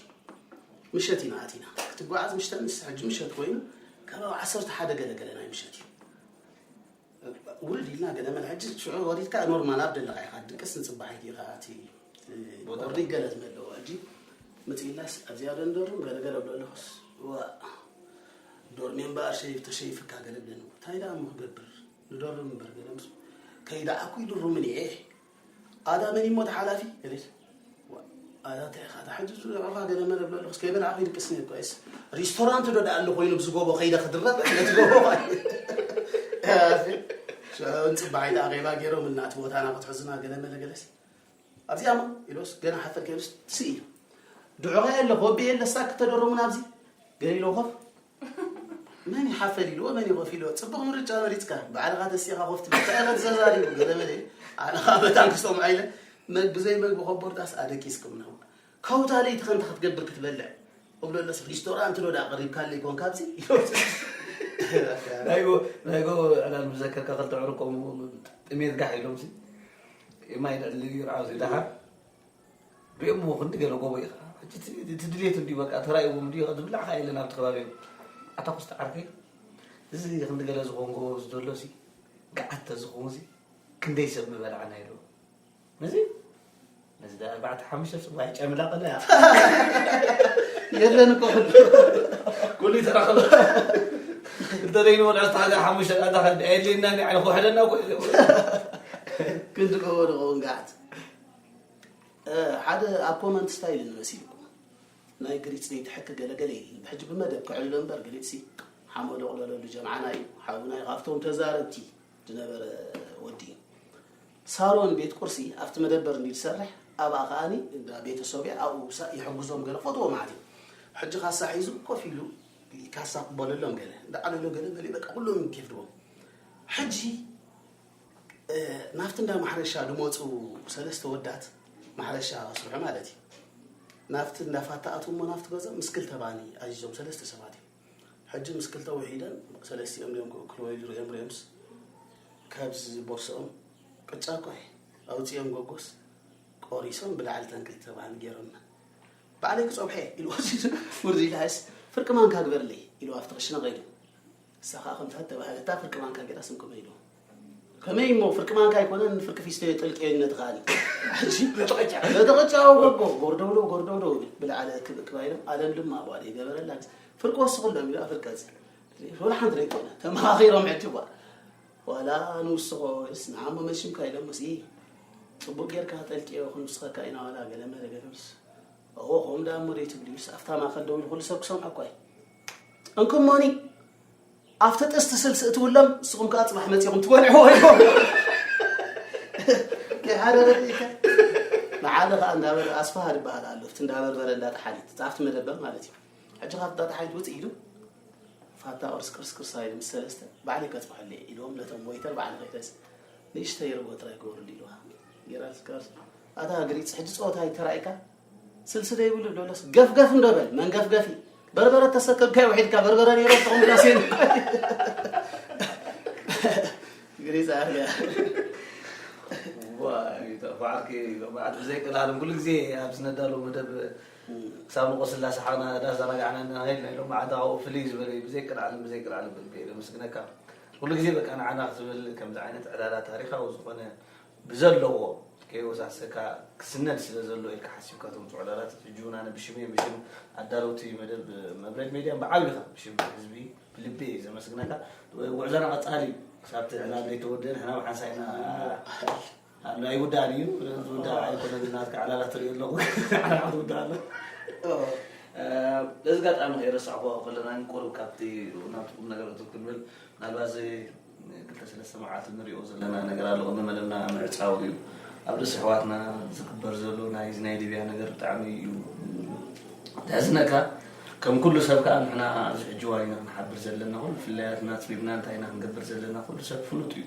ምሸት ኢና ኣቲና። ክትጓዓዝ ምሽተ ምስ ሕጂ ምሸት ኮይኑ ከባቢ ዓሰርተ ሓደ ገለ ገለ ናይ ምሸት እዩ። ውርድ ኢልና ገለ መለ ሕጂ ሽዑ ወሪድካ ኖርማል ኣብ ደለኻ ኢኻ ድቅስ ንጽባሒት ኢኻ እቲ ቦታ። ወርዲ ገለ ዝመለዎ ሕጂ መጽኢላስ ኣብዚኣ ደንደሩ ገለ ገለ ብሎ ኣለኹስ ዋ ዶርሜ እምበኣር ሸይፍ ተሸይፍካ ገለ ብለኒ እንታይ ደኣ እሞ ክገብር ንደርም እምበር ገለ ምስ ከይደዓኩ ይድሩምኒ እየ ኣዳ መን እሞ ተሓላፊ ገለ ኣዳ እንታይ ኢኻ ኣዳ ሕጂ ዝዕኻ ገለ መለ ብሎ ኣለኹስ ከይበላዕኹ ይድቅስኒ እኮ እስ ሪስቶራንት ዶ ደኣ ኣሎ ኮይኑ ብዚ ጎቦ ከይደ ክድረብ ነቲ ጎቦ እንጽባሒት ኣኼባ ገይሮም እናቲ ቦታና ክትሕዙና ገለ መለ ገለስ ኣብዚኣማ ኢሎስ ገና ሓፈር ከይሉስ ትስእ ኢሉ ድዑቐ የለ ኮቢ የለ ሳክ ተደረሙን ኣብዚ ገለ ኢሎ ኮፍ መን ይሓፈል ኢልዎ መን ይኾፍ ኢልዎ ጽቡቕ ምርጫ መሪጽካ ባዕልኻ ተሲኻ ኮፍ ትብል እንታይ ኢኻ ትዘዛሪቡ ገለ መለ ኣነ ኸዓ በታን ክሰምዖ ኢለ መግ ብዘይ መግቢ ኮቦርታስ ኣደቂስኩም ነው ካውታ ለይቲ ኸንታ ክትገብር ክትበልዕ እብሎ ኣለስ ሪስቶራንት ዶ ዳ ቀሪብካለይ ኮንካ ኣብዚ ናይጎ ናይጎ ዕላል ምዘከርካ ክልተ ዕሩብ ከምኡ ጥሜት ጋሕ ኢሎም ሲ የማይ ልዕሊ ይርዓው ሲ ደሓር ሪኦምዎ ክንዲ ገለ ጎቦ ኢኻ ሕጂ እቲ ድሌት እንዲ በቃ ተራእዎም እንዲ ዝብላዕ ካ የለን ኣብቲ ከባቢ እዮም ኣታ ኩስቲ ዓርከይ እዚ ክንዲ ገለ ዝኾን ጎቦ ዘሎ ሲ ገዓት ተዝኸውን ሲ ክንደይ ሰብ ምበላዕና ኢሉ ነዚ ነዚ ዳ ኣርባዕተ ሓሙሽተ ጽዋሕ ጨምላቕ ዳ የለን እኮ ኩሉ ኩሉ ተራኸበ እንተ ዘይንበልዖ ዝተሓዘ ሓሙሽተ ቃታ ከዲ ኣየድልየና ኒ ዓይነ ክውሕደና እኮ ክንዲ ጎቦ ንኸውን ገዓት ሓደ ኣብ ኮመንት ስታይል ንመሲልኩም ናይ ግሪጽ ዘይትሕክ ገለገለ ኢልኒ ብሕጂ ብመደብ ክዕልሎ እምበር ግሪጽሲ ሓመዶ ቅለለሉ ጀምዓና እዩ ሓውና እዩ ካብቶም ተዛረብቲ ዝነበረ ወዲ እዩ ሳሮን ቤት ቁርሲ ኣብቲ መደበር እንዲ ዝሰርሕ ኣብኣ ከኣኒ እንዳ ቤተሰብ እያ ኣብኡ ይሕግዞም ገለ ክፈትዎ ማለት እዩ ሕጂ ካሳ ሒዙ ኮፍ ኢሉ ካሳ ክበለሎም ገለ እንዳ ዓለሎ ገለ መሊኡ በቃ ኩሎም ኬፍ ድዎም ሕጂ ናብቲ እንዳ ማሕረሻ ድመፁ ሰለስተ ወዳት ማሕረሻ ስርሑ ማለት እዩ ናብቲ እንዳ ፋታ ኣትዉ እሞ ናብቲ ገዞም ምስ ክልተ ባኒ ኣዚዞም ሰለስተ ሰባት እዮም ሕጂ ምስ ክልተ ውሒደን ሰለስቲኦም ድዮም ክእክልዎ ኢሉ ሪኦም ሪኦምስ ካብዚ ቦርሶኦም ቅጫ እኮ ኣውፂኦም ጎጎስ ቆሪሶም ብላዕሊ ተን ክልተ ባኒ ገይሮምና ባዕለይ ክፀብሐ ኢሉ ወሲዱ ውርድ ኢላስ ፍርቂ ማንካ ግበርለይ ኢሉ ኣብቲ ክሽነ ከይዱ እሳ ከዓ ከምታ ተባህለታ ፍርቂ ማንካ ገይራ ስንክመ ኢሉ ከመይ እሞ ፍርቂ ማንካ ኣይኮነን ፍርቂ ፊስቶ የጠልቅዮ ነቲ ከኣኒ ነተቐጫ ጎጎ ጎርደውዶ ጎርደውዶ ብልዓለ ክብእክባ ኢሎም ኣለም ድማ ጓል የገበረላ ፍርቂ ወስኹሎም ኢሉ ኣፍርቀ ወላ ሓንቲ ዘይኮነ ተመኻኺሮም ሕጂ ጓል ዋላ ንውስኾ ስ ንዓሞ መሽምካ ኢሎምስ ኢ ጽቡቅ ጌርካ ጠልቅዮ ክንውስኸካ ኢና ዋላ ገለ መለ ገለምስ እዎ ከምኡ ደኣ እሞ ደይትብልዩስ ኣብታ ማእከል ደው ኢሉ ኩሉ ሰብ ክሰምዖ እኳ እዩ እንክሞኒ ኣብቲ ጥስቲ ስልሲ እትውሎም ንስኹም ከኣ ጽባሕ መጺኹም ትበልዕዎ ኢሎም ከይሓደረ ኢልካ ንዓደ ከኣ እንዳበረ ኣስፋሃ ዝበሃል ኣሎ እቲ እንዳበርበረ እንዳጠሓሊት ኣብቲ መደበር ማለት እዩ ሕጂ ካብ እንዳጠሓሊት ውፅእ ኢሉ ፋታ ቅርስ ቅርስ ቅርስ ኣይሉ ምስ ሰለስተ ባዕለይ ከፅብሐለይ ኢልዎም ነቶም ወይተር ባዕሊ ከይደስ ንእሽተይ ርጎ ጥራይ ግበሩሉ ኢልዋ ጌራ ስካርስ ኣታ ግሪፅ ሕጂ ፀወታ ይተራእይካ ስልሲ ደይብሉ ዶለስ ገፍገፍ እንዶ በል መንገፍገፊ በርበረ ተሰከብካዮ ውሒድካ በርበረ ነይሮ ተኹም ዳሴን ግሪፅ ኣርያ ብዓርኪ ብዓት ብዘይ ቅልዓለም ኩሉ ግዜ ኣብ ዝነዳሎ መደብ ክሳብ ንቆስላ ሰሓና ዳስ ዘናጋዕና እናኸይድ ናይ ሎም መዓልቲ ካብኡ ፍልይ ዝበለ እዩ ብዘይ ቅልዓለም ብዘይ ቅልዓለም በልቤ የመስግነካ ኩሉ ግዜ በቃ ንዓና ክትብል ከምዚ ዓይነት ዕላላ ታሪካዊ ዝኾነ ብዘለዎ ከይወሳሰካ ክስነድ ስለ ዘሎ ኢልካ ሓሲብካ ተምፅኦ ዕላላት ሕጂ እውን ኣነ ብሽመይ ብሽም ኣዳለውቲ መደብ መብረድ ሜድያን ብዓቢኻ ብሽም ህዝቢ ብልቢ እየ ዘመስግነካ ጉዕዞና ቀፃሊ እዩ ክሳብ ትዕና ዘይተወደ ንሕና ብሓንሳእና ኣይውዳእን እዩ ዝውዳእ ኣይኮነን ናትካ ዕላላት ትሪኦ ኣለኹ ትውዳእ ኣሎ በዚ ኣጋጣሚ ከይረሳዕኩ ከለና ቁሩብ ካብቲ ናብቲ ቁም ነገር እቱ ክንብል ምናልባት እዚ ክልተ ሰለስተ መዓልቲ ንሪኦ ዘለና ነገር ኣሎ። ቅድሚ መደብና ምዕፃው እዩ። ኣብ ርእሲ ኣሕዋትና ዝግበር ዘሎ ናይ እዚ ናይ ሊብያ ነገር ብጣዕሚ እዩ ዘሕዝነካ። ከም ኩሉ ሰብ ከዓ ንሕና ኣብዚ ሕጂ እዋን ኢና ክንሓብር ዘለና። ኩሉ ፍልልያትና ኣፅቢብና እንታይ ኢና ክንገብር ዘለና ኩሉ ሰብ ፍሉጥ እዩ።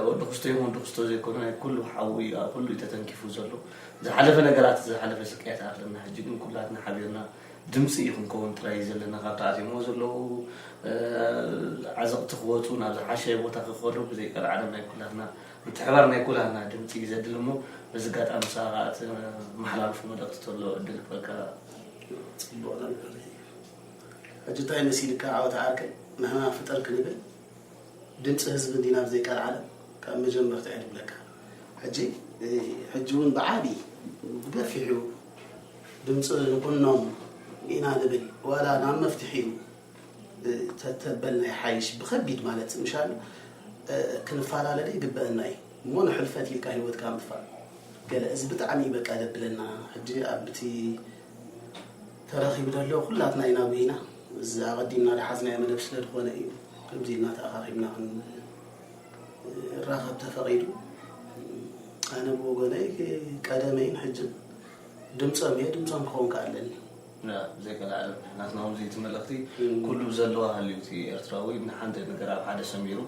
ወዲ ክስቶ ይኹን ወዲ ክስቶ ዘይኮነ ናይ ኩሉ ሓዊ እዩ፣ ኣብ ኩሉ እዩ ተተንኪፉ ዘሎ። ዝሓለፈ ነገራት ዝሓለፈ ስቅያት ኣለና። ሕጂ ግን ኩላትና ሓቢርና ድምፂ እዩ ክንከውን ጥራይ እዩ ዘለና። ካብቲ ኣትሞ ዘለዉ ዓዘቕቲ ክወፁ ናብ ዝሓሸ ቦታ ክኸዱ ብዘይ ቀልዓለም ናይ ኩላትና ምትሕባር ናይ ኩላትና ድምፂ እዩ ዘድሊ እሞ በዚ ኣጋጣሚ ሰኣቓት መሓላልፉ መልእኽቲ ተሎ እድል ክበካ። ፅቡቕ ነገር እዩ። ሕጂ እንታይ መሲልካ ዓወት ዓርከይ ንሕና ፍጠር ክንብል ድምፂ ህዝቢ እንዲና ብዘይ ቀልዓለም ካብ መጀመርታ እየ ድብለካ። ሕጂ ሕጂ እውን ብዓብዪ ብገፊሑ ድምፂ ንኩኖም ኢና ንብል ዋላ ናብ መፍትሒኡ ተተበልና ይሓይሽ ብኸቢድ ማለት ምሻል ክንፈላለ ይግበአና እዩ እሞ ንሕልፈት ኢልካ ህይወትካ ምጥፋእ ገለ እዚ ብጣዕሚ በቃ ደብለና ሕጂ ኣብቲ ተረኺቡ ዘሎ ኩላትና ኢና ብሂና እዚ ኣቐዲምና ድሓዝናዮ መደብ ስለ ዝኾነ እዩ ከምዚ ኢልና ተኣኻኺብና ክንራኸብ ተፈቒዱ ኣነ ብወገነይ ቀደመይን ሕጅን ድምፆም እየ ድምፆም ክኸውን ከኣለኒ ዘይቀላዕለ ናትና ከምዚ እቲ መልእኽቲ ኩሉ ዘለዋ ሃልዩ እቲ ኤርትራዊ ንሓንቲ ነገር ኣብ ሓደ ሰሚሩ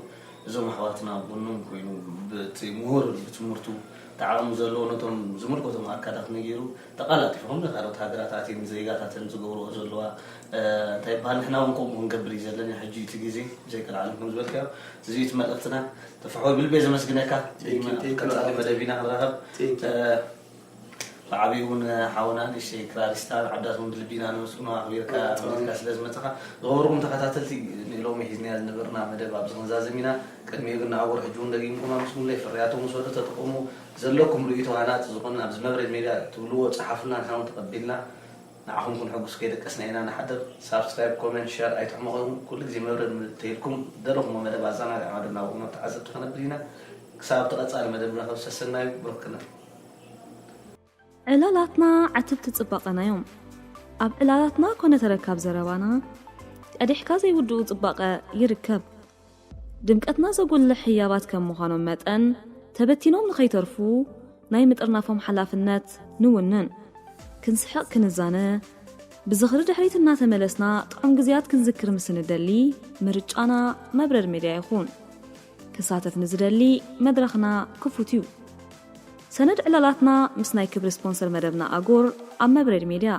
እዞም ኣሕዋትና ጎኖም ኮይኑ ብቲ ምሁር ብትምህርቱ ተዓቕሚ ዘለዎ ነቶም ዝምልከቶም ኣካላት ነጊሩ ተቃላጢፎም ንካልኦት ሃገራት ኣትዮም ዜጋታተን ዝገብርኦ ዘለዋ እንታይ ይበሃል ንሕና እውን ከምኡ ክንገብር እዩ ዘለና ሕጂ እቲ ግዜ ብዘይቀልዓለም ከም ዝበልካዮ እዚ እቲ መልእኽትና ተፈሕወ ብልቤ ዘመስግነካ ቀፃሊ መደብ ኢና ክንራኸብ ብዓብዩ እውን ሓውና ንእሽተይ ክራሪስታ ዓዳት እውን ልቢና ነመስግኖ ኣኽቢርካ ኣኽቢርካ ስለ ዝመፅኻ ዝኸበርኩም ተኸታተልቲ ንሎሚ ሒዝናያ ዝነበርና መደብ ኣብዚ ክንዛዝም ኢና ቅድሚኡ ግን ንኣወር ሕጂ እውን ደጊምኩም ኣመስግኑለይ ፍርያቶም ውሰዱ ተጠቀሙ ዘለኩም ርእይቶ ሃናፂ ዝኾነ ኣብዚ መብረድ ሜድያ ትብልዎ ፀሓፉልና ንሕና እውን ተቐቢልና ንዓኹም ክንሕጉስ ከይደቀስና ኢና ንሓድር ሳብስክራይብ ኮመንት ሸር ኣይትሕመቑ ኩሉ ግዜ መብረድ ተይልኩም ደለኹሞ መደብ ኣዘናግዕ መደብ ናብኹም ኣብ ተዓዘብቲ ከነብል ኢና ክሳብ ተቐፃሊ መደብ ንረኸብ ሰሰናዩ ብሩክ ክነብ ዕላላትና ዓተብቲ ጽባቐና እዮም። ኣብ ዕላላትና ኮነ ተረካብ ዘረባና ቀዲሕካ ዘይውድኡ ጽባቐ ይርከብ። ድምቀትና ዘጉልሕ ህያባት ከም ምዃኖም መጠን ተበቲኖም ንኸይተርፉ ናይ ምጥርናፎም ሓላፍነት ንውንን። ክንስሕቕ ክንዛነ፣ ብዝኽሪ ድሕሪት እናተመለስና ጥዑም ግዜያት ክንዝክር ምስ እንደሊ ምርጫና መብረድ ሜድያ ይኹን። ክሳተፍ ንዝደሊ መድረኽና ክፉት እዩ። ሰነድ ዕላላትና ምስ ናይ ክብሪ ስፖንሰር መደብና ኣጎር ኣብ መብረድ ሜድያ።